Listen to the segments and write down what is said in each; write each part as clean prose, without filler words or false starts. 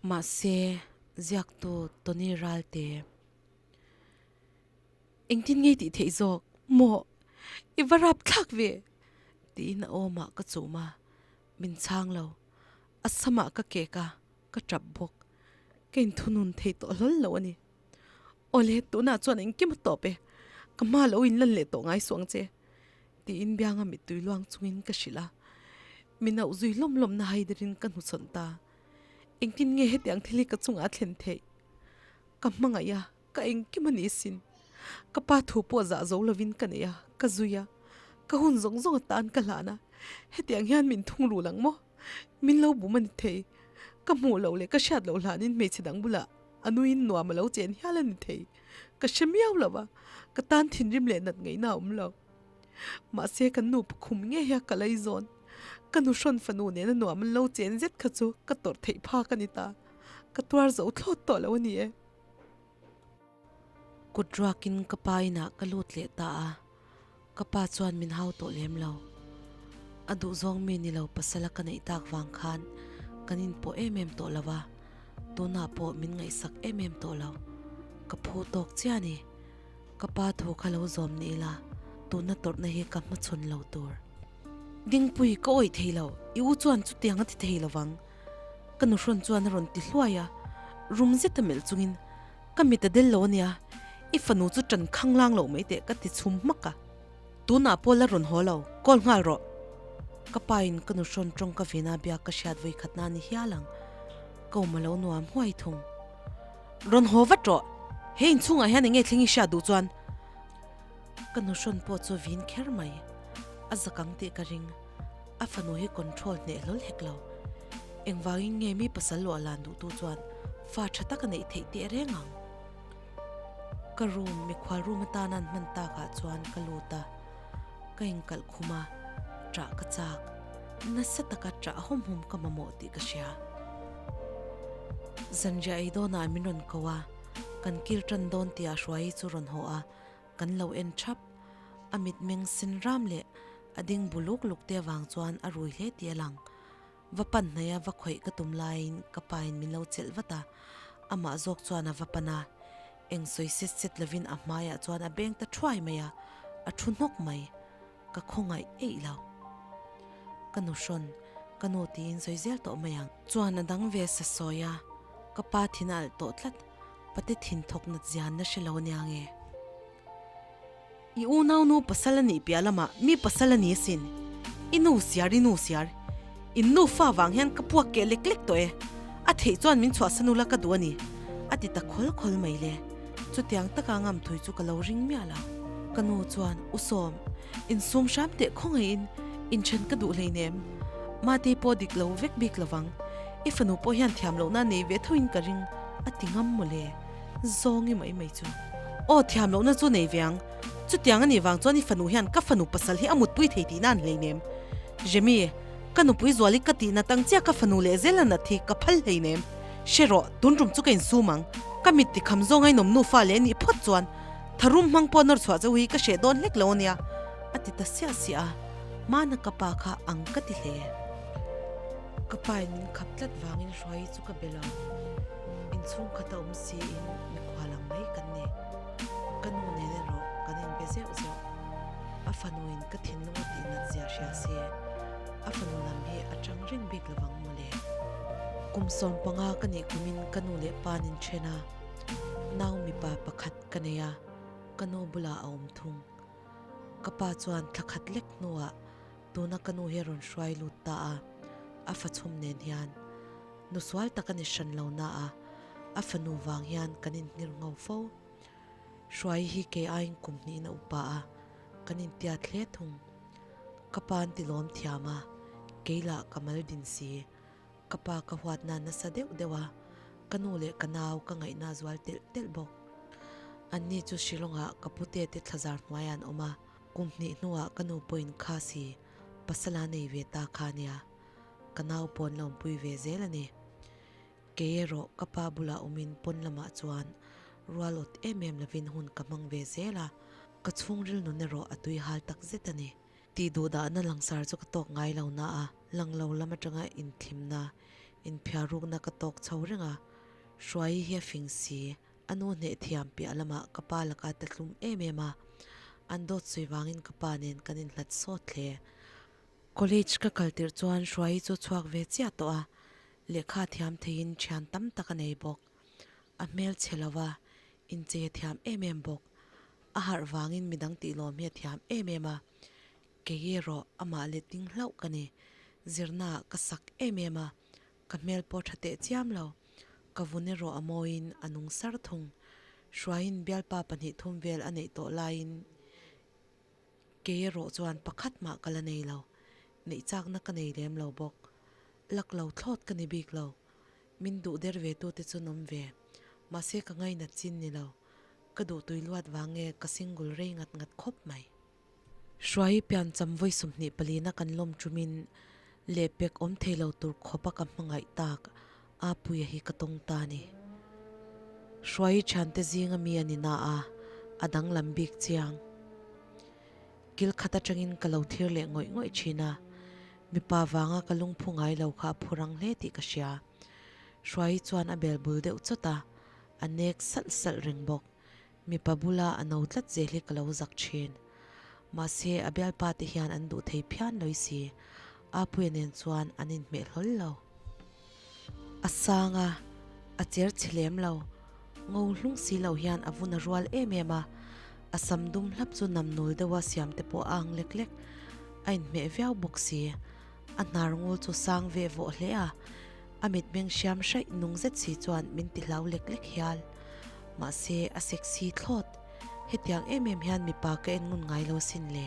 Mahse, ziaktu Tony Ralte, Engtin nge tih theih zawk? Maw? I va rap thlak ve! tiin a awmah ka chum a, min chhang lo. A samah ka kek a, ka tap bawk. Ka inthunun thei tawh hlawl lo a ni. Awle, tunah chuan engkim a tawp e. Ka hma lo inlan leh tawh ngai suh ang che. Tiin bianga mittui luang chungin ka hrilh a. Min auh zui hlawm hlawmna haiderin ka hnuchhawn ta. Engtin nge hetiang thil hi ka chungah a thlen theih? Ka hmangaih a, ka engkim a ni sin. Ka pa thu pawh zah zo lovin ka nei a, ka zui a. Ka hun zawng zawng atan ka hlan a. Hetiang hian min thung rul ang maw? Min lo bum a ni thei. Ka hmuh loh leh ka hriat loh hlanin hmeichhe dang bulah a nuin nuam a lo chen hial a ni thei. Ka hre miau lo a, ka tan thinrim leh nat ngaihna a awm lo. Mahse kan nu pakhum ngei a ka laizawn. Ka nu hrawn fanu nena nuam an lo chen zet kha chu ka tawrh theih phak a ni ta. Ka tuar zo thlawt tawh lo a ni e. Kut ruakin ka pa inah ka lut leh ta a, ka pa chuan min hau tawh lem lo. A duhzawng mi ni lo pasala ka neih tak vang khan kan inpawh em em tawh lo a, tunah pawh min ngaihsak em em tawh lo. Ka phu tawk chiah a ni. Ka pa thu kha lo zawm ni ila, tuna tawrhna hi ka hmachhawn lo tur. Dingpui, ka awih thei lo, i u chuan chutiang a ti thei lo vang. Ka nuhrawn chuan a rawn ti hluai a, rum zet a melh chungin, Ka mit a del lo a nia, i fanu chu ṭan khanglang loh mai teh ka ti chhum hmak a. Tunah pawh la rawn haw lo, call nghal rawh. Ka pain ka nuhrawn ṭawng ka vena biak ka hriat vawikhatna a ni hial ang, ka awm a lo nuam huai thung. Rawn haw vat rawh, he inchhungah hian enge thleng i hriat duh chuan? Ka nuhrawn pawh chu vin kher mai, a zak ang tih ka ring. A fanu hi control hneh hlawl hek lo. Engvangin nge mi pasal luah lan duhtu chuan fa tha tak a neih theih teh reng ang? Ka room, mikhual room atana an hman takah chuan ka lut a, ka inkalh khum a, ṭah ka chak. Nasa taka ṭah hawm hawm ka mamawh tih ka hria. Zanriah ei dawnah min rawn ko a, kan kil ṭan dawn tihah Hruaii chu rawn haw a, kan lo en ṭhap. A mitmeng sin ram leh a ding bu luk luk te avang chuan a rui hle tih a lang. Va pan hnaih a va khawih ka tum laiin ka pain min lo chelh vat a, amah zawk chuan a va pan a, eng sawi set set lovin a hmaiah chuan a beng ta thuai mai a, a thu hnawk mai. Ka khawngaih eih lo. Ka nu hrawn, ka nu tiin sawi zel tawh mai ang. Chuan a dang ve sa sawi a, ka pa thin a alh tawh tlat, pate thin thawk nat zian na hre lo ania nge. I unaunu pasal a nih piah lamah mi pasal a ni asin. I nu siar, i nu siar. In nu fa vang hian ka puak keh lek lek tawh e. A theih chuan min chhuahsan ula ka duh a ni, a ti ta khawl khawl mai le. Chutiang taka ngam thui chu ka lo ring miah lo. Ka nu chuan, U Sawm, insum hram teh khawngaihin inthen ka duh hleinem. Mate pawh dik lo vek bik lovang. I fanu pawh hian thiam lohna a nei ve thoin ka ring, a ti ngam mawle. Zawngi mai mai chu. Aw thiam lohna chu nei ve ang. Chutiang a nih vang chuan i fanu hian ka fanu pasal hi a mutpui thei tihna an hleinem. Jemmy, ka nupui zuali ka tihna tang chiah ka fanu leh zel a nat hi ka phal hleinem. Hre rawh, tun rum chu ka insum ang. Ka mit tikham zawng a inawm nufa leh nih phawt chuan tharum hmang pawh nawr chhuah chauh hi ka hreh dawn hlek lo a nia, a ti ta siah siah a. Hmana ka pa kha ang ka ti hle. Ka pain min khap tlat vangin Hruaii chu ka be lo. Inchhung khata awm siin mikhual ang mai kan ni. Ka nu nen erawh kan inbe zeuh zeuh. A fanuin ka thinlung a tihnat zia hria se, a fanu lam hi a chang reng bik lovang mawle. Kum 15 ka nih kumin ka nu leh pa nin then a, nau mipa pakhat ka nei a, ka nu bulah a awm thung. Ka pa chuan thla khat lek hnuah Tuna ka nu hi a rawn hruai lut ta a, a fachhum nen hian nu sual tak a ni hran lo na a, a fanu vang hian kan inhngir ngho fo. Hruai hi kei aiin kum hnihin a upa a, kan intiat hle thung. Ka pa an ti lawm thiam a, kei lah ka mal din si. Ka pa ka huatna nasa deuh deuh a, ka nu leh ka nau ka ngaihna zual telh telh bawk. Anni chu Shillong-ah ka pute te thlazar hnuaiah an awm a, Kum hnih hnuah ka nu pawhin kha si pasal a nei ve ta kha nia, ka nau pawn la awmpui ve zel a ni. Kei erawh ka pa bulah awmin pawn lamah chuan rual awt em em lovin hun ka hmang ve zel a, ka chhungril nun erawh a tui hal tak zet a ni. Tih duhdahna langsar chu ka tawk ngai lo na a, lang lo lam atanga inthlimna. Inphiarrukna ka tawk chho reng a, Hruaii hi a fing si, a nu hneh thiam piah lamah ka pa laka ta tlum em em a, an dawt sawi vangin ka pa nen kan inhlat sawt hle. College ka kal tirh chuan Hruaii chu chhuak ve chiah tawh a, lehkha thiam theiin thian tam tak a nei bawk. A hmel chhe lo va, inchei a thiam em em bawk. A harh vangin midang tihlawm hi a thiam em em a, kei erawh amah let ding hlauh ka ni. Zirnaah ka sak em em a, ka hmel pawh tha teh chiam lo. Ka vun erawh a mawiin a nung sar thung. Hruaiin bialpa pahnih thum vel a neih tawh laiin kei erawh chuan pakhat mah ka la nei lo. Neih chakna ka nei lem lo bawk. Lak lo thlawt ka ni bik lo. Min duh der ve tute chu nawm ve. Mahse ka ngainat chin ni lo. Ka duh tui luat vang nge ka single rei ngat ngat khawp mai. Hruai pian cham vawi 24 na kan lawm tumin lehpek awm thei lo tur khawpa ka hmangaih tak Apuia hi ka tawng ta ni. Hruai thiante zinga mi a ni na a, a danglam bik chiang. Kil khat atangin ka lo thir leh ngawih ngawih thin a, mipa vanga ka lungphu ngai lo kha a phu rang hle tih ka hria. Hruai chuan a bel bul deuh chawt a, a nek salh salh reng bawk. Mipa bula a no tlat zel hi ka lo zak thin. Mahse, a bialpa te hian an duh thei phian lawi si. Apuia nen chuan an inhmeh hlawl lo. A sang a, a cher chhe lem lo. Ngo hlung si lo hian a vun a rual em em a, a sam dum hlap chu nam nul deuha siam te pawh a ang lek lek. A inhmeh viau bawk si. A hnar ngul chu sang ve vawh hle a, a mitmeng hriam hraih nung zet si chuan min ti hlau lek lek hial. Mahse, a sexy thlawt. Hetiang em em hian mipa ka en ngun ngai lo sin le.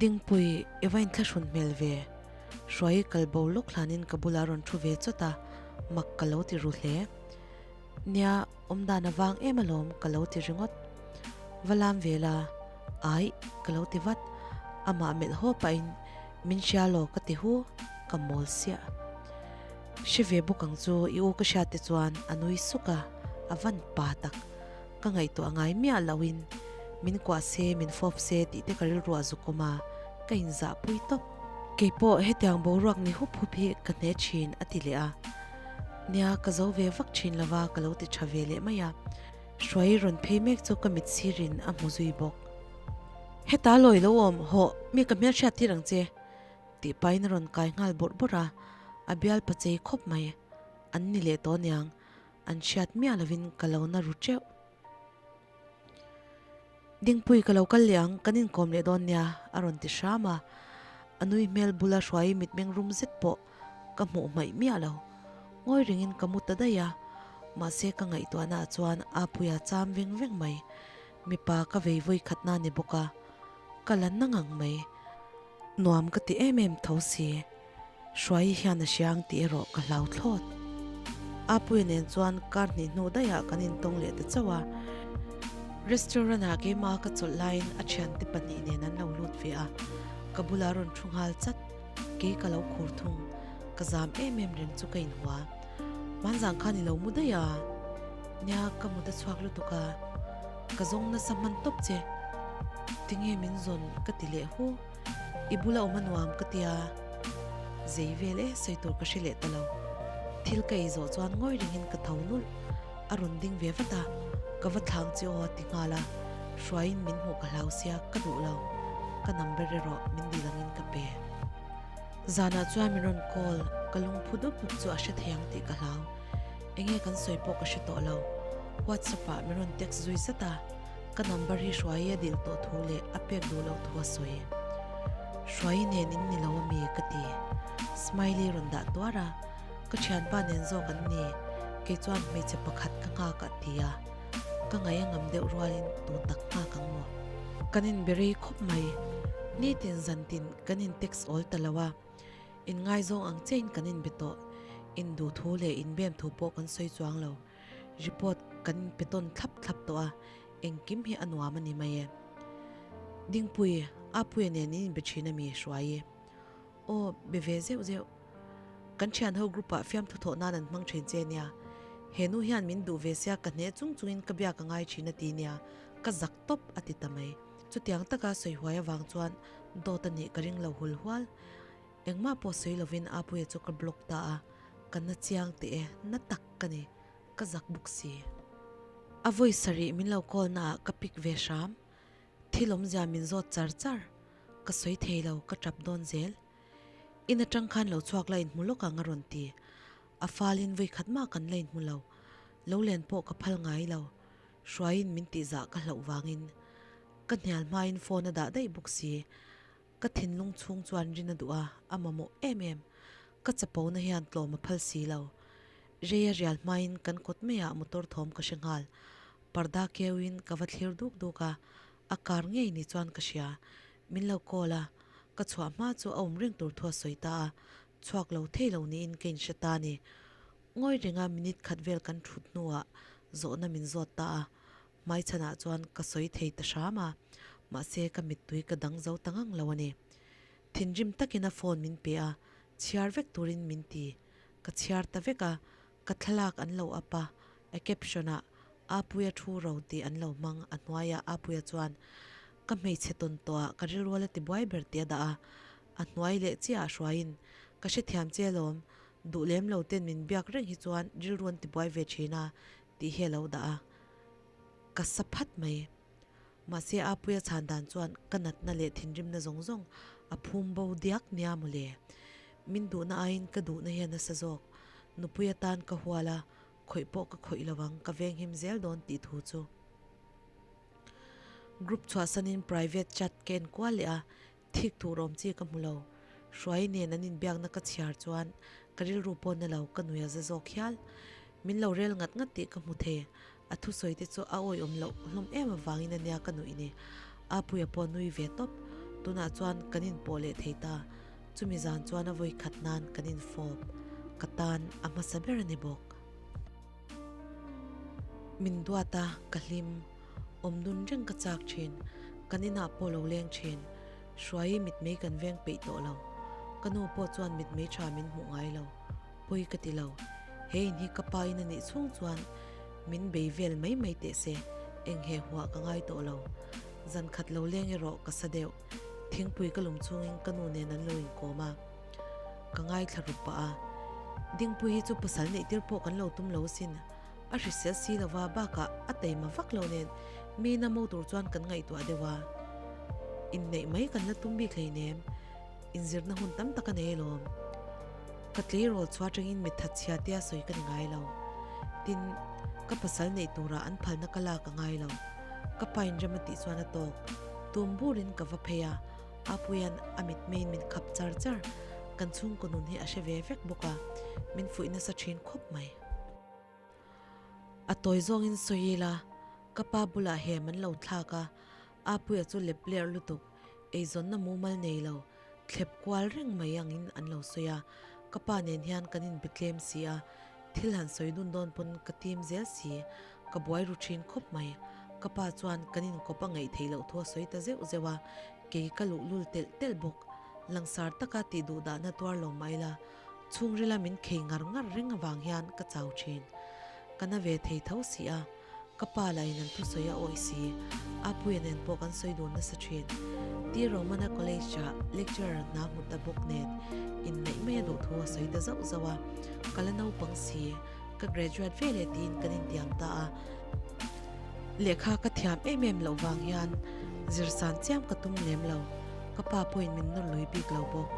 Dingpui, i va inthlahrun hmel ve. Hruai kal bo lawk hlanin ka bulah rawn thu ve chawt a, mak ka lo ti ru hle. Nia, awmdan a vang em alawm ka lo ti ringawt. Va lam ve la, aih, ka lo ti vat. Amah melh haw pahin min hria law ka ti hu, ka mawl siah. Hre ve bawk ang chu i u ka hriat te chuan a nui suk a, a van pa tak. Ka ngaihtuah ngai miah lohin min kuah se, min fawp se tih te ka rilru a zuk awm a, ka inzahpui tawp. Keipawh hetiang boruak ni hup hup hi ka hne thin a ti leh a. Nia, ka zo ve vak thin lova ka lo ti tha ve leh mai a. Hruai rawn phei mek chu ka mit sirin a hmu zui bawk. Heta lawi lo awm, hawh, mi ka hmelhriat tir ang che tih pahin a rawn kai nghal bawrh bawrh a, a bial pa chei khawp mai. An ni leh tawh aniang, an hriat miah lovin ka lo na ru teuh. Dingpui ka lo kal leh ang, kan inkawm leh dawn nia, a rawn ti hram a. A nui hmel bula hruai mitmeng rum zet pawh ka hmuh hmaih miah lo. Ngawi ringin ka mu ta daih a, mahse ka ngaihtuahnaah chuan Apuia cham veng veng mai. Mipa ka vei vawi khatna ni bawk a, ka la na ngang mai. Nuam ka ti em em tho si. Hruai hian a hria ang tih erawh ka hlau thlawt. Apuia nen chuan kar hnih hnu daihah kan intawng leh ta chauh a. Restaurant ah keimah ka chawlh laiin a thiante pahnih nen an lo lut ve a, ka bulah rawn thu nghal chat. Kei ka lo khur thung, ka zam em em reng chu ka inhua. Hmanzang khan i lo mu daih a? Nia, ka mut a chhuak lutuk a, ka zawng nasa hman tawp che. Tinge min zawn ka ti leh hu. I bula awm a nuam ka tia, zei vel e sawi tur ka hre leh ta lo. Thil ka ei zawh chuan ngawi rengin ka tho nulh. A rawn ding ve vat a, ka va thlang che aw a ti nghal a, hruaiin min hmuh ka hlau sia ka duh lo, ka number erawh min dil angin ka pe. Zanah chuan min rawn call, ka lungphu dup dup chu a hre thei ang tih ka hlau. Enge kan sawi pawh ka hre tawh lo. WhatsApp ah min rawn text zui zat a. Ka number hi Hruaii a dil tawh thu leh a pek duh loh thu a sawi. Hruaii nen in ni lo ami? ka ti. Smiley rawn dah tuar a, ka thianpa nen zawk an ni, kei chuan hmeichhe pakhat ka nghak a ti a, ka ngaih a ngam deuh rualin tu tak nghak ang maw? Kan inbe rei khawp mai, nitin zantin kan in text awl ta lo a, inngaizawng ang chiahin kan inbe tawh, induh thu leh inbem thu pawh kan sawi chuang lo. Report kan pe tawn thlap thlap tawh a, engkim hi a nuam a ni mai e. Dingpui, Apuia nen in inbe thin a mi hruai i? Aw, be ve zeuh zeuh. Kan thian ho group ah fiamthu thawh nan an hmang thin che nia. He nu hian min duh ve sia ka hne chung chungin ka biak a ngai thin a ti nia, ka zak tawp a ti ta mai. Chutiang taka sawi huai avang chuan dawt a nih ka ring lo hul hual. Engmah pawh sawi lovin Apuia chu ka block ta a. Ka na chiang teh e, na tak ka ni, ka zak bawk si. A vawi sarih min lo call na ah ka pick ve hram. Thil awmzia min zawt char char, ka sawi thei lo, ka tap dawn zel. In atang khan lo chhuak la inhmu lawk ang a rawn ti. A falin vawi khat mah kan la inhmu lo. Lo len pawh ka phal ngai lo. Hruaiin min tihzah ka hlauh vangin. Ka hnial hmain phone a dah daih bawk si. Ka thinlung chhung chuan rin a duh a, a mamawh em em. Ka chapo na hian tlawm a phal si lo. Rei a rial hmain kan kawt maiah motor thawm ka hre nghal. Parda keuin ka va thlir duk duk a, a kar ngei ni chuan ka hria. Min lo call a, ka chhuah hma chu a awm reng tur thu a sawi ta a, chhuak lo thei lo niin ka inhre ta a ni. Ngawi renga minute khat vel kan thut hnuah zawhna min zawt ta a, Hmaichhanah chuan ka sawi thei ta hram a, mahse ka mittui ka dang zo ta ngang lo a ni. Thinrim takin a phone min pe a, chhiar vek turin min ti. Ka chhiar ta vek a, ka thlalak an lo up a, a caption ah Apuia thu ro tih an lo hmang, a hnuaiah Apuia chuan ka hmeichhe tawn tawh ah ka rilrual a ti buai ber tih a dah a, a hnuai leh chiah ah hruaiin ka hrethiam che alawm, duh lem lo ten min biak reng hi chuan rilru an ti buai ve thin a tih hi a lo dah a. Ka sa phat mai. Mahse Apuia chhan dan chuan ka natna leh thinrimna zawng zawng a phum bo diak nia mawle. Min duhna aiin ka duhna hian a sa zawk. Nupui atan ka hual a, khawih pawh ka khawih lo ang, ka venghim zel dawn tih thu chu. Group chhuahsanin private chat ka en kual leh a, Thik tur awm chi ka hmu lo. Hruai nen an inbiakna ka chhiar chuan ka rilru pawh na lo, ka nui a za zawk hial. Min lo rel ngat ngat tih ka hmu thei. A thusawi te chu a awihawm loh hlawm em avangin a nia ka nuih ni. Apuia pawh nui ve tawp. Tunah chuan kan inpawh leh thei ta. Chumi zan chuan a vawi khat nan kan infawp. Ka tan a hmasa ber a ni bawk. Min duat a, ka hlim. Awm dun reng ka chak thin. Kan inah pawh lo leng thin. Hruai mitmei kan veng peih tawh lo. Ka nu pawh chuan mitmei tha min hmuh ngai lo. Pawi ka ti lo. He in hi ka pa in a nih chhung chuan min bei vel mai mai teh se. Eng he huah ka ngai tawh lo. Zan khat lo leng erawh ka sa deuh. Thingpui ka lum chungin ka nu nen an lo inkawm a. Ka ngaithla rup pah a. Dingpui hi chu pasal neih tir pawh kan lo tum lo sin. A hrisel si lova bakah a taima vak lo nen mi na mo tur chuan kan ngaihtuah deuh a. Inneih mai kan la tum bik hleinem, inzirna hun tam tak a nei alawm. Ka tleirawl chhuah atangin mi thatchhia tia sawi ka ni ngai lo. Tin, ka pasal neih turah an phalna ka lak a ngai lo. Ka pa inrem a tih chuan a tawk. Tum burin ka va phei a, Apuia'n a mitmeiin min khap char char. Kan chhungkaw nun hi a hre ve vek bawk a, min fuih nasa thin khawp mai. A tawi zawngin sawi ila, ka pa bulah hem an lo thlak a, Apuia chu lep ler lutuk, eizawnna mumal nei lo, thlep kual reng mai angin an lo sawi a, ka pa nen hian kan inbe tlem si a, thil han sawi dun dawn pawn ka tim zel si, ka buai ru thin khawp mai. Ka pa chuan kan inkawp a ngaih theih loh thu a sawi ta zeuh zeuh a, kei ka luhlul telh telh bawk. Langsar taka tih duh dahna tuar lo mah ila, Chhungrila min khei ngar ngar reng avang hian ka chau thin. Ka na ve thei tho si a, ka pa lah in an thusawi a awih si. Apuia nen pawh kan sawi dun nasa thin. T Romana College ah lecturer hna hmu ta bawk nen inneih mai a duh thu a sawi ta zauh zauh a. Ka la naupang si, ka graduate ve leh tiin kan intiam ta a. Lehkha ka thiam em em loh vang hian zirsan chiam ka tum lem lo, ka pa pawhin min nawr lui bik lo bawk.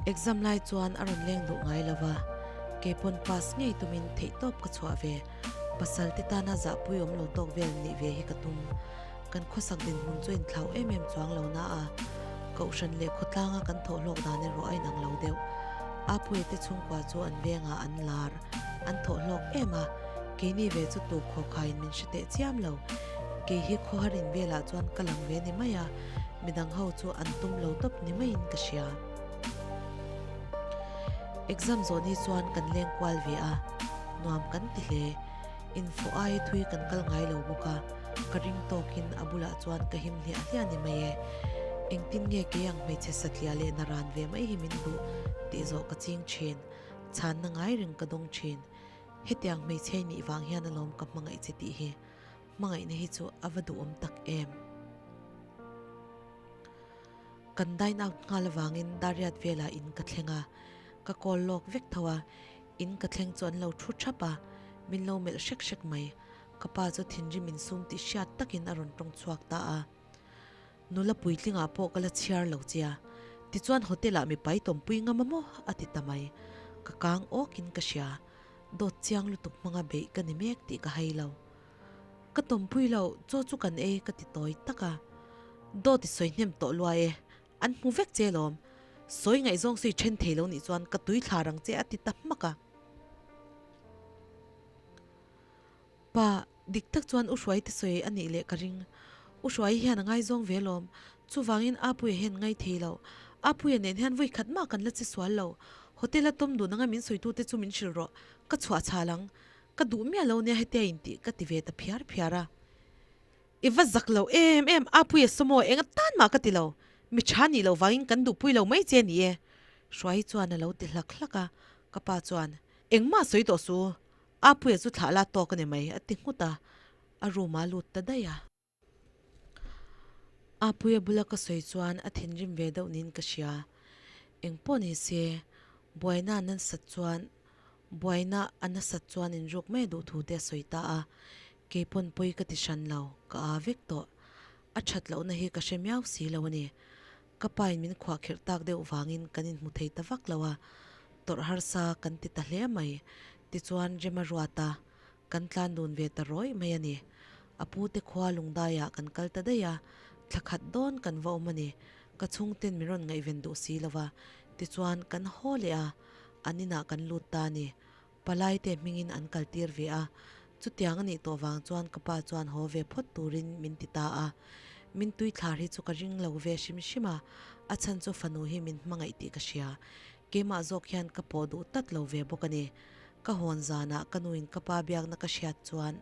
Exam lai chuan a rawn leng duh ngai lo va, kei pawn pass ngei tumin theihtawp ka chhuah ve. Pasal te tana zahpui awm lo tawk vel nih ve hi ka tum. Kan khawsak dinhmun chu inthlau em em chuang lo na a, Kohhran leh khawtlanga kan thawhhlawk dan erawh a inang lo deuh. Apuia te chhungkua chu an vengah an lar. An thawhhlawk em a, keini ve chu tu khawkhaiin min hre teh chiam lo. Kei hi khawhar in velah chuan ka lang ve ni mai a, midang ho chu an tum lo tawp ni maiin ka hria. Exam zawh ni chuan kan leng kual ve a, nuam kan ti hle. Infawh aia thui kan kal ngai lo bawk a, ka ring tawkin a bulah chuan ka him hliah hliah ni mai e. Engtin nge kei ang hmeichhe satliah leh naran ve mai hi min duh tih zawh ka ching thin. Chhanna ngai reng ka dawng thin. Hetiang hmeichhe nih vang hian alawm ka hmangaih che tih hi. Hmangaihna hi chu a va duhawm tak em. Kan dine out nghal avangin Dariat velah in ka thleng a. Ka call lawk vek tho a, in ka thleng chu an lo thu thap a, min lo melh hrek hrek mai. Ka pa chu thinrim insum tih hriat takin a rawn tawng chhuak ta a. Nula puitlingah pawh ka la chhiar lo che a, tichuan hotel ah mi pai tawmpui ngam a maw? a ti ta mai. Ka kang awkin ka hria, dawt chiang lutuk hmanga beih ka ni mek tih ka hai lo. Ka tawmpui lo, chaw chu kan ei ka ti tawi tak a. Dawt i sawi hnem tawh luai e, an hmu vek che lawm. Sawi ngaihzawng sawi then thei lo nih chuan ka tui thla rang che a ti ta hmak a. Pa, dik tak chuan U Hruai te sawi a nih leh ka ring. U Hruai hian a ngaizawng ve lawm. Chuvangin Apuia hian ngai thei lo. Apuia nen hian vawi khat mah kan la che sual lo. Hotel a tawm dun anga min sawitute chu min hrilh rawh. Ka chhuah chhal ang. Ka duh miah lo nia hetia intih ka ti ve ta phiar phiar a. I va zak lo em em, Apuia sawmaw eng atan mah ka ti lo. Mi tha nih loh vangin kan duhpui lo mai che ni e. Hruai chuan a lo ti hlak hlak a. Ka pa chuan, Engmah sawi tawh su. Apuia chu thlah la tawk a ni mai, a ti nghut a, a room ah lut ta daih a. Apuia bula ka sawi chuan a thinrim ve deuh niin ka hria. Engpawh ni se, buaina a nasat chuan buaina a nasat chuan inruk mai duh thu te a sawi ta a, keipawn pawi ka ti hran lo, ka aa vek tawh. A that lohna hi ka hre miau si lo a ni. Ka pain min khuahkhirh tak deuh vangin kan inhmu thei ta vak lo a, tawrh harsa kan ti ta hle mai. Tichuan Rema ruata kan tlan dun ve ta rawih mai a ni. A pute khua Lungdaiah kan kal ta daih a, thla khat dawn kan va awm a ni. Ka chhungten min rawn ngaihven duh si lo va, tichuan kan haw leh a, an inah kan lut ta a ni. Palaite hmingin an kaltir ve a, chutiang a nih tawh vang chuan ka pa chuan haw ve phawt turin min ti ta a. Min tui thlar hi chu ka ring lo ve hrim hrim a, a chhan chu fanu hi min hmangaih tih ka hria. Keimah zawk hian ka pawh duh tlat lo ve bawk a ni. Ka hawn zanah ka nuin ka pa biakna ka hriat chuan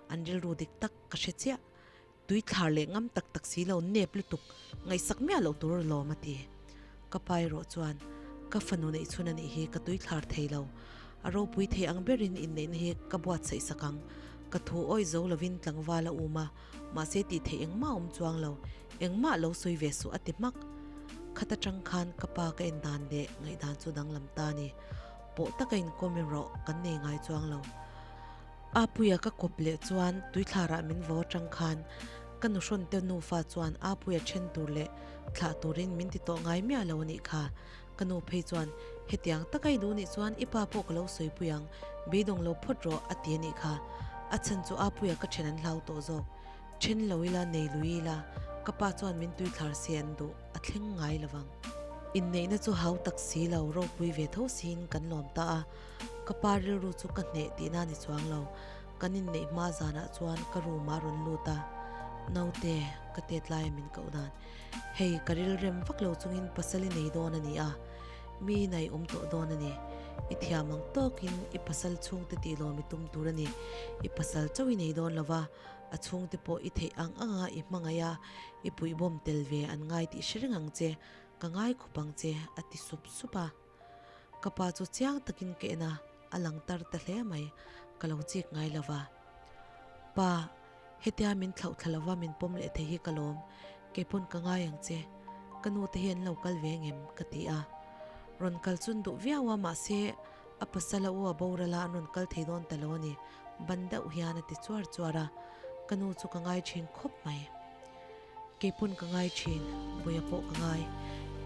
an rilru dik tak ka hre chiah. Tui thlar leh ngam tak tak si lo nep lutuk ngaihsak miah loh tur lawm a ti. Ka pa erawh chuan, Ka fanu neih chhun a nih hi ka tui thlar thei lo. A ropui thei ang berin inneihna hi ka buatsaih sak ang. Ka thu awih zo lovin tlangval a um a, mahse tih theih engmah a awm chuang lo. Engmah lo sawi ve suh a ti hmak. Khat atang khan ka pa ka en dan leh ngaihdan chu danglam ta a ni. Pawh taka inkawm erawh kan nei ngai chuang lo. Apuia ka kawp leh chuan tuithlarah min vaw atang khan ka nuhrawn te nufa chuan Apuia then tur leh thlah turin min ti tawh ngai miah lo a nih kha. Ka nu phei chuan hetiang taka i duh nih chuan i pa pawh ka lo sawipui ang, beidawng lo phawt rawh a ti a nih kha. A chhan chu Apuia ka then an hlau tawh zawk. Then lo ila nei lui ila ka pa chuan min tuithlar se an duh a thleng ngai lovang. Inneihna chu hau tak si lo ropui ve tho siin kan lawm ta a. Ka pa rilru chu ka hneh tihna ni chuang lo. Kan inneih hma zanah chuan ka room ah rawn lut a, Naute, ka tet laia min koh dan. Hei, ka rilrem vak lo chungin pasal i nei dawn a ni a, mi in a i awm tawh dawn a ni. I thiam ang tawkin i pasal chhungte tih lawm i tum tur a ni. I pasal chauh i nei dawn lo va, a chhungte pawh i theih ang anga i hmangaih a, i puihbawm tel ve an ngai tih hre reng ang che, ka ngai khawp ang che, a ti sup sup a. Ka pa chu chiang takin ka en a, a lang tar ta hle mai, ka lo chik ngai lo va. Pa, hetia min thlauh thla lova min pawm leh thei hi ka lawm, keipawn ka ngai ang che, ka nu te hi an lo kal ve ngem ka ti a. Rawn kal chun duh viau a, mahse a pasal a u a boral a an rawn kal thei dawn ta lo a ni, ban deuh hian a ti chuar chuar a, ka nu chu ka ngai thin khawp mai. Keipawn ka ngai thin, Buia pawh ka ngai.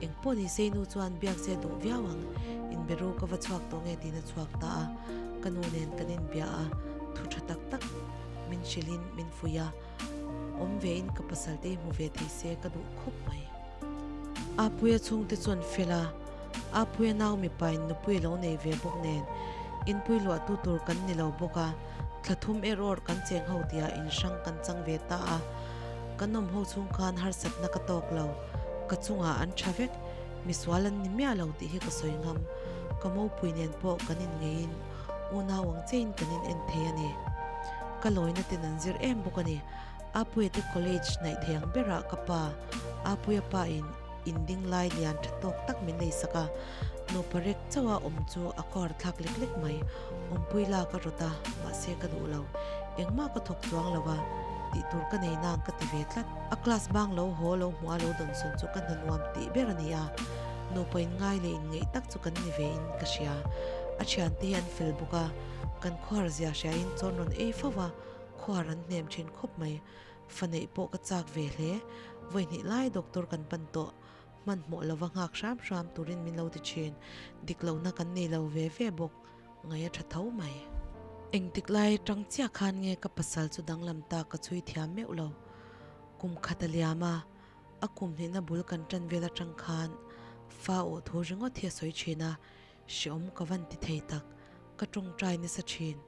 Engpawh ni se nu chuan biak che duh viau ang, inberu ka va chhuak tawh nge tiin a chhuak ta a. Ka nu nen kan inbia a, thu tha tak tak min hrilhin min fuih a, awm vein ka pasal te hi hmu ve thei se ka duh khawp mai. Apuia chhungte chuan fel a, Apuia nau mipain nupui a lo nei ve bawk nen, inpui luahtu tur kan ni lo bawk a, thla thum erawh kan cheng ho tia inhrang kan chang ve ta a. Kan awm ho chhung khan harsatna ka tawk lo, ka chungah an tha vek, misual an ni miah lo tih hi ka sawi ngam. Ka mopui nen pawh kan inngeiin unau ang chein kan in en thei a ni. Ka lawina ten an zir em bawk a ni. Apuia te college hnaih thei ang berah ka pa, Apuia pa in inding lai lian tha tawk tak min nei sak a, nupa rek chauha awm chu a khawhar thlak lek lek mai. Awmpui lak a rawt a, mahse ka duh lo. Engmah ka thawk chuang lo a, tih tur ka nei nang ka ti ve tlat. A class bang lo haw lo hmuh a lo dawn sawn chu ka hna nuam tih ber a ni a. Nupa inngai leh inngeih tak chu kan ni ve in ka hria. A thiante hi an fel bawk a, kan khuar zia hriain chawn rawn ei fo va, khuar an hnem thin khawp mai. Fa neih pawh ka chak ve hle. Vawi hnih lai doctor kan pan tawh. Hmanhmawh lova nghak hram hram turin min lo ti thin. Dik lohna kan nei lo ve ve bawk. Ngaih a tha tho mai. Engtik lai atang chiah khan nge ka pasal chu danglam ta ka chhui thiam meuh lo. Kum khat a liam a, a kum hnihna bul kan tan vel atang khan fa awh thu ringawt hi a sawi thin a, hreawm ka van ti thei tak, ka tawngtai nasa thin.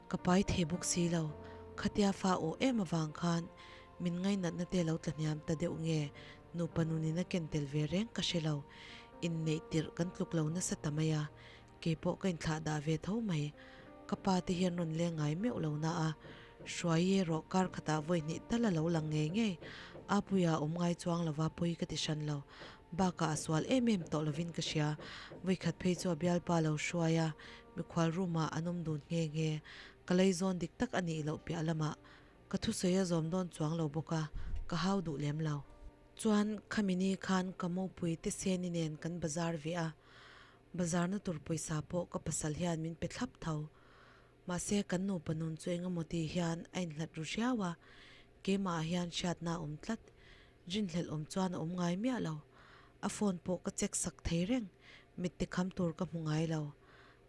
Ka pai thei bawk si lo, khatia fa awh em avang khan min ngainatna te lo tlahniam ta deuh nge nupa nunin a ken tel ve reng ka hre lo, inneih tirh kan tluk lo nasa ta mai a, kei pawh ka inthlah dah ve tho mai, ka pa te hian rawn leng ngai meuh lo na a, Hruai erawh kar khatah vawi hnih tal a lo lang ngei ngei, Apuia awm ngai chuang lova pawi ka ti hran lo, bakah a sual em em tawh lovin ka hria, vawikhat phei chu a bialpa lo hruai a, Mikhual room ah an awm dun nghe nghe. Ka lei zawn dik tak a nih loh piah lamah ka thusawi a zawm dawn chuang lo bawk a, ka hau duh lem lo. Chuan khami ni khan ka mopui te Seni nen kan bazar ve a, bazar na tur pawisa pawh ka pasal hian min pe thlap tho. Mahse kan nupa nun chu engemaw ti hian a inhlat ru hriau a, keimah ah hian hriatna a awm tlat. Rinhlelh awm chuan a awm ngai miah lo. A phone pawh ka check sak thei reng, mit ti kham tur ka hmu ngai lo.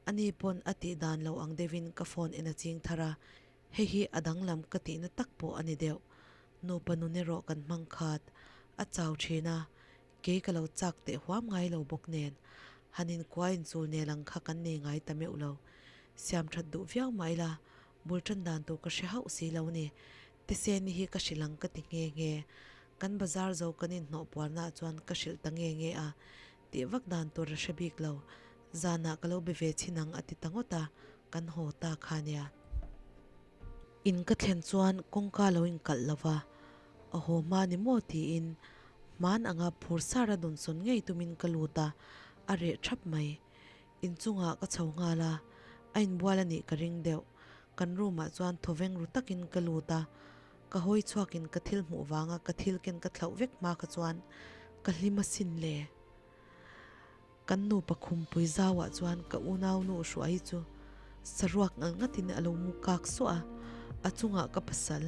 Ani pawn a tih dan lo ang deuhin ka phone en a ching thar a, hei hi a danglam ka tihna tak pawh a ni deuh. Nupa nun erawh kan hmang khat a chau thin a, kei ka lo chak teh huam ngai lo bawk nen, han inkuah inchul nel ang kha kan nei ngai ta meuh lo. Siam that duh viau mah ila, bul tan dan tur ka hre hauh si lo ni. Tiseni hi ka hrilh ang ka ti nghe nghe. Kan bazar zo kan inhnawh puarnaah chuan ka hrilh ta nge nge a, Tih vak dan tur a hre bik lo. Zanah ka lo be ve chhin ang a ti ta ngawt a, kan haw ta kha nia. In ka thlen chuan kawngka lo inkalh lo va, a haw hma ni maw tiin hman anga phur sar a dawnsawn ngei tumin ka lut a, a reh thap mai. Inchungah ka chho nghal a, a inbual a nih ka ring deuh. Kan room ah chuan thawveng ru takin ka lut a, Ka hawi chhuakin ka thil hmuh vanga ka thil ken ka thlauh vek hma kha chuan ka hlim asin le. Kan nupa khumpui zauah chuan ka unaunu Hruai chu saruak ngal ngatin a lo mu kak suah a, a chungah ka pasal,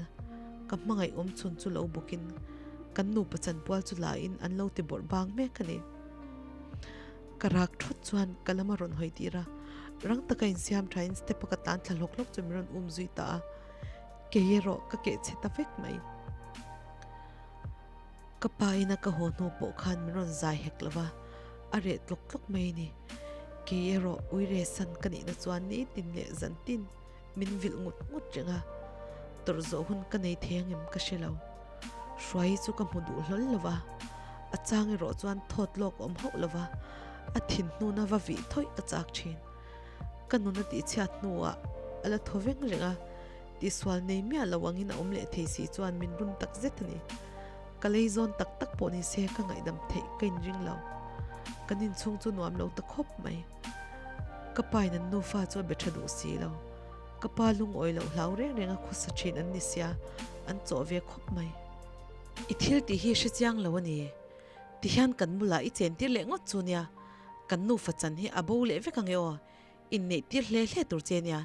ka hmangaih awm chhun chu lo bawkin kan nupa chanpual chu lain an lo ti bawrh bang mek a ni. Ka rak thut chuan ka lam a rawn hawi tir a, rang taka insiam thain step a ka tlan thla hlawk hlawk chu min rawn um zui ta a. Kei erawh ka keh chhe ta vek mai. Ka pa ina ka haw hnu pawh khan min rawn zai hek lo va, a reh tlawk tlawk mai a ni. Kei erawh uire san ka nihna chuan nitin leh zantin min vilh ngut ngut reng a, tawrh zawh hun ka nei thei angem ka hre lo. Hruai chu ka hmu duh hlawl lo va, a chang erawh chuan thawt lawk awm hauh lo va, a thin hnuna va vih thawih ka chak thin. Ka nun a tihchhiat hnuah a la thaw veng reng a, tihsual nei miah lo angin a awm leh thei si chuan min run tak zet a ni. Ka lei zawn tak tak pawh ni se ka ngaihdam theih ka inring lo. Kan inchhung chu nuam lo ta khawp mai. Ka pa in an nufa chu a be tha duh si lo. Ka pa lungawi loh hlau reng reng a khawsa thin an ni sia, an chawh ve khawp mai. I thil tih hi hre chiang lo a ni. Tihian kan bulah i chentir leh ngawt chu nia. Kan nufa chan hi a bo leh vek ang e aw. Inneih tir hle hle tur che nia.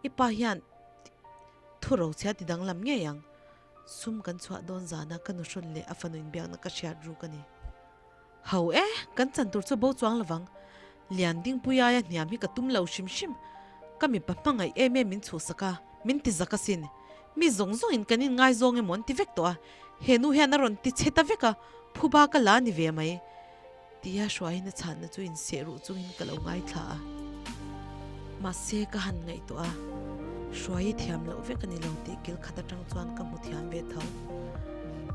I pa hian thu rochhia ti danglam ngei ang. Sum kan chhuah dawn zana ka nuhrawn leh a fanu inbiakna ka hriat ruk a ni. Ho e, kan chan tur chu bo chuang lovang. Lian dingpui aia hniam hi ka tum lo hrim hrim. Ka mipa hmangaih em em min chhuhsak a, min ti zak asin. Mi zawng zawngin kan inngaizawng emaw an ti vek tawh a, he nu hian a rawn ti chhe ta vek a, phuba ka la ni ve mai. Tia hruaiin a chhanna chu inseh ruh chungin ka lo ngaithla a. Mahse ka han ngaihtuah a, hruai i thiam loh vek a ni lo tih kil khat atang chuan ka hmu thiam ve tho.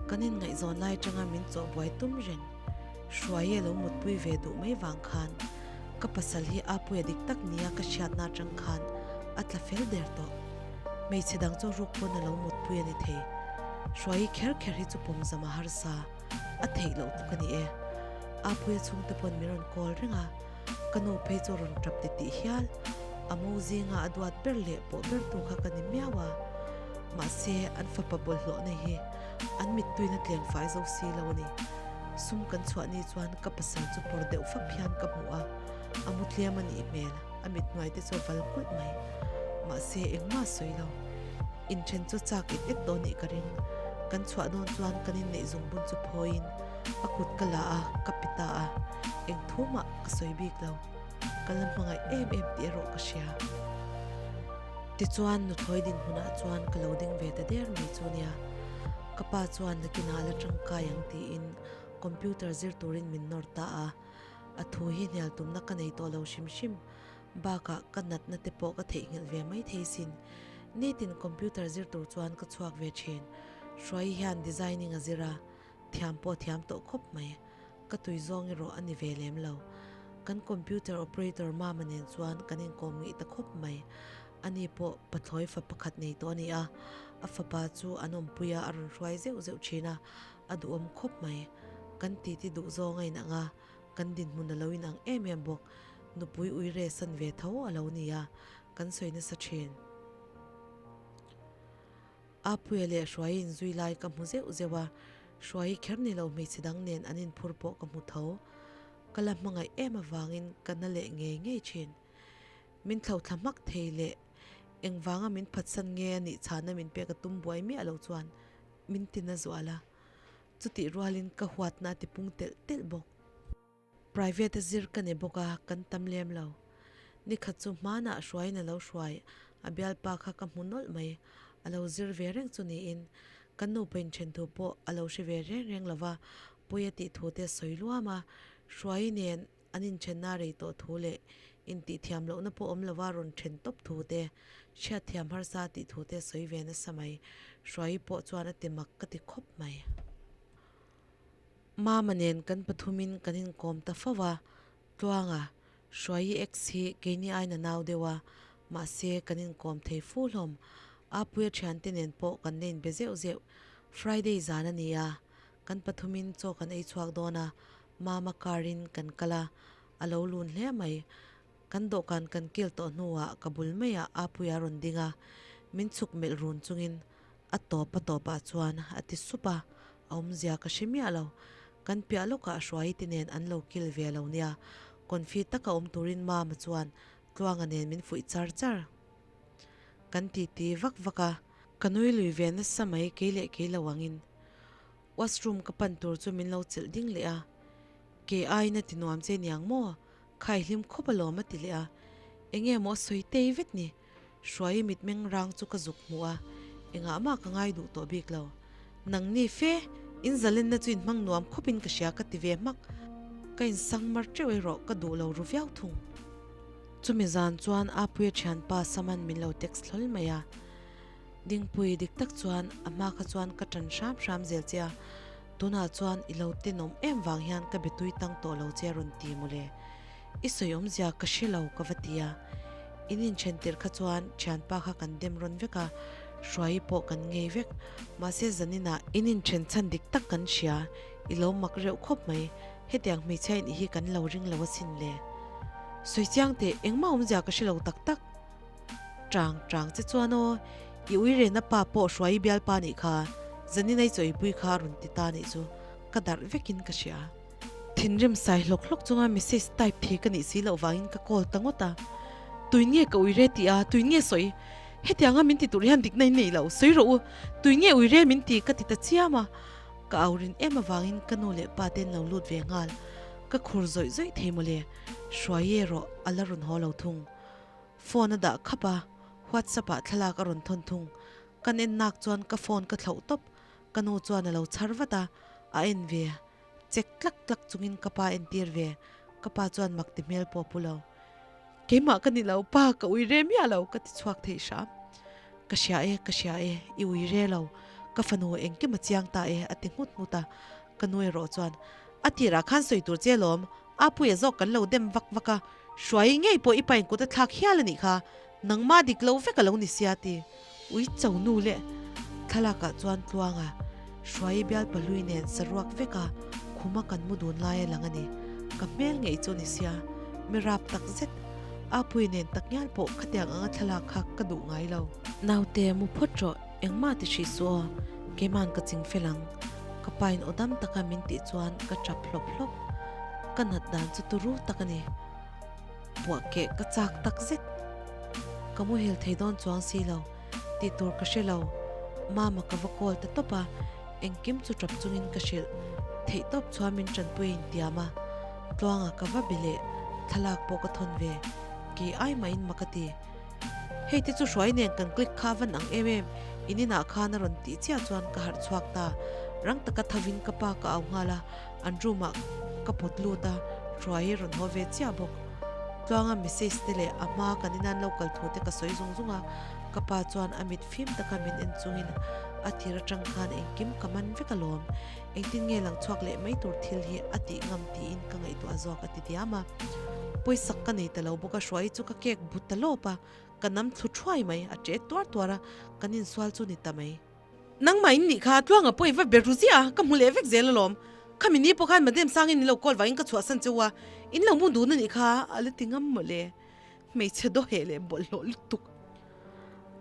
Kan inngaihzawn lai atanga min chawhbuai tum reng, hruai a lo mutpui ve duh mai vang khan ka pasal hi a puia dik tak nia ka hriatna atang khan a tla fel der tawh. Hmeichhe dang chu ruk pawn a lo mutpui a ni thei. Hruai kher kher hi chu pawmzam a harsa. A theih loh tluk a ni e. Apuia chhungte pawn min rawn call reng a, ka nu phei chu rawn tap ti tih hial. A mo zinga a duat ber leh pawh ber tu kha ka ni miau a. Mahse, an fapa bawlhhlawhna hi an mittuina tleng fai zo si lo a ni. Sum kan chhuah ni chuan ka pasal chu pawr deuh fap hian ka hmu a, a mu tlem a nih hmel, a mit hnuai te chu a val kulh mai. Mahse engmah a sawi lo. Inthen chu chak et et tawh nih ka ring. Kan chhuah dawn chuan kan inneih zungbun chu phawiin a kut ka la a, ka pe ta a. Eng thu mah ka sawi bik lo. Ka la hmangaih em em tih erawh ka hria. Tichuan nuthlawi dinhmunah chuan ka lo ding ve ta der mai chu nia. Ka pa chuan nakinah la tangkai ang tiin computer zir turin min nawr ta a. A thu hi hnial tumna ka nei tawh lo hrim hrim. Bakah ka natna te pawh ka theihnghilh ve mai thei sin. Nitin computer zir tur chuan ka chhuak ve thin. Hruai hian designing a zir a, thiam pawh a thiam tawh khawp mai. Ka tui zawng erawh a ni ve lem lo. Kan computer operator mama nen chuan kan inkawm ngih ta khawp mai. Ani pawh pathlawi fa pakhat nei tawh a ni a, a fapa chu an awmpui a, a rawn hruai zeuh zeuh thin a, a duhawm khawp mai. Kan titi duh zawng a inang a, kan dinhmun a lo inang em em bawk. Nupui uire san ve tho a lo ni a, kan sawi nasa thin. Apuia leh Hruai inzui lai ka hmu zeuh zeuh a, Hruai kher ni lo hmeichhe dang nen an inphur pawh ka hmu tho. Ka la hmangaih em avangin ka na leh ngei ngei thin. Min thlauhthla hmak thei leh engvanga min phatsan nge a nih chhana min pek a tum buai miah lo chuan min ti na zual a, chutih rualin ka huatna a ti pung telh telh bawk. Private a zir ka ni bawk a, kan tam lem lo. Nikhat chu hmanah hruaiin a lo hruai, a bialpa kha ka hmu nawlh mai. A lo zir ve reng chu niin, kan nupa inthen thu pawh a lo hre ve reng reng lo va, pawi a tih thu te sawi luam a, hruai nen an inthenna rei tawh thu leh intihthiam lohna pawh awm lova rawn then tawp thu te, hriatthiam harsa tih thu te sawi ve nasa mai. Hruai pawh chuan a ti mak ka ti khawp mai. Mama nen kan pathumin kan inkawm ta fo a, Tluanga, Hruaii ex hi keini aiin a nau deuh a, mahse kan inkawm thei fu hlawm. Apuia thiante nen pawh kan la inbe zeuh zeuh. Friday zan a ni a, kan pathumin chaw kan ei chhuak dawn a, Mama car in kan kal a, a lo lun hle mai. Kan dawhkan kan kil tawh hnuah ka bul maiah Apuia rawn ding a, min chhuk melh run chungin A tawp a tawpah chuan a ti sup a, a awmzia ka hre miah lo. Kan piah lawkah Hruaii te nen an lo kil ve lo nia, confi taka awm turin Mama chuan Tluanga nen min fuih char char. Kan titi vak vak a, ka nui lui ve nasa mai kei leh kei lo angin. Washroom ka pan tur chu min lo chelh ding leh a, Ke aiin a ti nuam che niang maw? Khai hlim khawp alawm a ti leh a, enge maw a sawi tei vet ni? Hruai mitmeng rang chu ka zuk hmu a, engah mah ka ngai duh tawh bik lo. Nang ni fe, in zalenna chu in hmang nuam khawp in ka hria ka ti ve hmak. Ka in sang mar teuh erawh ka duh lo ru viau thung. Chumi zan chuan Apuia thianpa Saman min lo text hlawl mai a. Dingpui dik tak chuan a hma kha chuan ka tan hram hram zel che a, tunah chuan i lo tenawm em vang hian ka be tui tang tawh lo che a rawn ti mawle. I sawi awmzia ka hre lo ka va ti a, in inthen tirh kha chuan thianpa kha kan dem rawn vek a, Hruaii pawh kan ngei vek. Mahse zaninah in inthen chhan dik tak kan hria, i lo mak reuh khawp mai, hetiang hmeichhia in i hi kan lo ring lo asin le. Sawi chiang teh, engmah awmzia ka hre lo tak tak. Chang chang che chuan aw, i ui rena pa pawh Hruaii bialpa nih kha, zanin ai chawipui kha a rawn ti ta nih chu ka darh vekin ka hria. Thinrim sai hlawk hlawk chunga message type thei ka nih si loh vangin ka call ta ngawt a. Tuin nge ka uire tih a, tuin nge sawi? Hetianga min ti tur hian dikna in nei lo, sawi rawh u, tuin nge uire min ti ka ti ta chiam a. Ka au rin em avangin ka nu leh pa te an lo lut ve nghal. Ka khur zawih zawih thei mawle, Hruaii erawh a la rawn haw lo thung. Phone a dah khap a, WhatsApp ah thlalak a rawn thawn thung. Kan en nak chuan ka phone ka thlauh tawp, ka nu chuan a lo chhar vat a, a en ve. Chek tlak tlak chungin ka pa entir ve, ka pa chuan mak ti hmel pawh pu lo. Keimah ka ni lo, pa ka ui re miah lo ka ti chhuak thei hram. Ka hria e, ka hria e, i ui re lo, ka fanu engkim a chiang ta e a ti nghut nghut a, ka nu erawh chuan a tirah khan sawi tur che lawm, Apuia zawk kan lo dem vak vak a, Hruai ngei pawh i pain kut a thlak hial a nih kha, nangmah dik lo vek a lo ni sia ti. Ui cho nu leh thlalakah chuan Tluanga, Hruai bial pahlui nen saruak veka khuma kan mu dun lai a lang a ni. Ka hmel ngei chu ni sia, mi rap tak zet. Apuii nen tak ngial pawh khatiang anga thlalak kha ka duh ngai lo. Naute mu phawt rawh, engmah ti hrih suh aw, keima'n ka ching fel ang. Ka pa in aw dam taka min tih chuan ka tap hlawp hlawp. Ka nat dan chu turu tak a ni. Puah keh ka chak tak zet. Ka muhil thei dawn chuang si lo. Tih tur ka hre lo. Mama ka va call ta tawp a, engkim chu tap chungin ka hrilh. Theih tawp chuan min tanpui in tiam a. Tluanga ka va be leh thlalak pawh ka thawn ve. Kei ai mahin ma ka ti. Hei te chu hruai nen kan click kha van ang em em, in inah khan a rawn tih chiah chuan ka harh chhuak ta. Rang taka thovin ka pa ka au nghal a, an room ah ka pawt lut a, hruai rawn haw ve chiah bawk. Tluanga message te leh a hma kan inan lo kal thu te ka sawi zung zung a, ka pa chuan a mit fim taka min en chungin a tir atang khan engkim ka man vek alawm, engtin nge lang chhuak leh mai tur thil hi a tih ngam tiin ka ngaihtuah zawk a ti diam a. Pawisak ka nei ta lo bawk a, hruai chu ka cake but ta lawp a, ka nam thlu thuai mai, a ṭe tuar tuar a, kan insual chu ni ta mai. Nangmah in nih kha, Tluanga pawh i va ber ru ziah a, ka hmu leh vek zel alawm. Khami ni pawh khan Madam Sangin in lo call vangin ka chhuahsan che u a, in lo mu dun a nih kha, a la ti ngam mawle. Hmeichhe dawheh leh bawlhhlawh lutuk.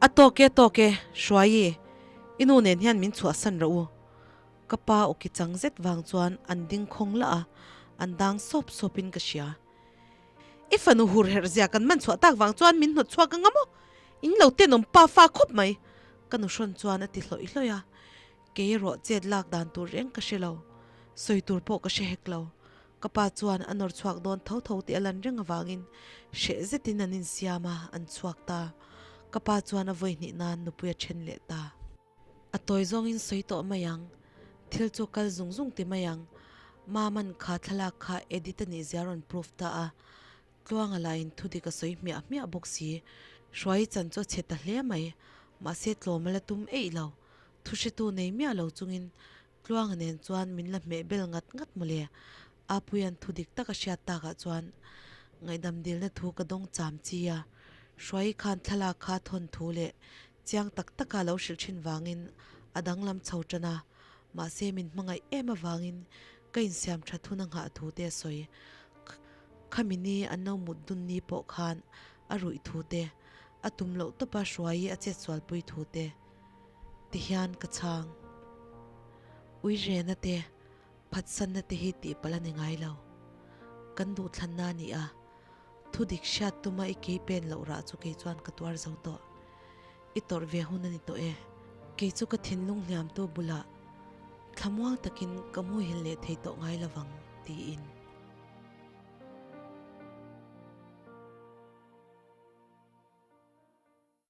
A tawk e, tawk e, Hruaii, i nu nen hian min chhuahsan rawh u. Ka pa aw ki chang zet vang chuan an ding khawng lah a, an dang sawp sawpin ka hria. I fanu hur herh zia kan man chhuah tak vang chuan min hnawt chhuak anga maw? In lo tenawm pa fa khawp mai! Ka nu hrawn chuan a ti hlawih hlawih a, kei erawh chet lak dan tur reng ka hre lo, sawi tur pawh ka hre hek lo. Ka pa chuan a nawr chhuak dawn tho tho tih a lan reng avangin hreh zetin an insiam a, an chhuak ta. Ka pa chuan a vawi hnih nan nupui a then leh ta. A tawi zawngin sawi tawh mai ang, thil chu kal zung zung ti mai ang. Maman kha thlalak kha edit a nih zia rawn proof ta a, Tluanga lahin thudik a sawi hmiah hmiah bawk si. Hruai chan chu a chhe ta hle mai, mahse tlawm a la tum eih lo. Thuhretu nei miah lo chungin Tluanga nen chuan min la hmeh bel ngat ngat mawle. Apuia'n thudik tak a hriat takah chuan ngaihdam dilna thu ka dawng cham chi a, Hruai khan thlalak kha thawn thu leh Chiang tak taka lo hrilh thin vangin a danglam chho tan a, mahse min hmangaih em avangin ka insiam tha thun a nghah thu te a sawi. Khami ni an lo mut dun ni pawh khan a ruih thu te, a tum loh tawpa hruai a chetsualpui thu te ti hian ka chhang. Ui rena te, phatsanna te hi tihpalh a ni ngai lo. Kan duhthlanna a ni a. Thu dik hriat tuma i kei pen loh rah chu kei chuan ka tuar zo tawh. I tawrh ve hun a ni tawh e. Kei chu ka thinlung hliamtu bulah thlamuang takin ka muhil leh thei tawh ngai lovang, tiin.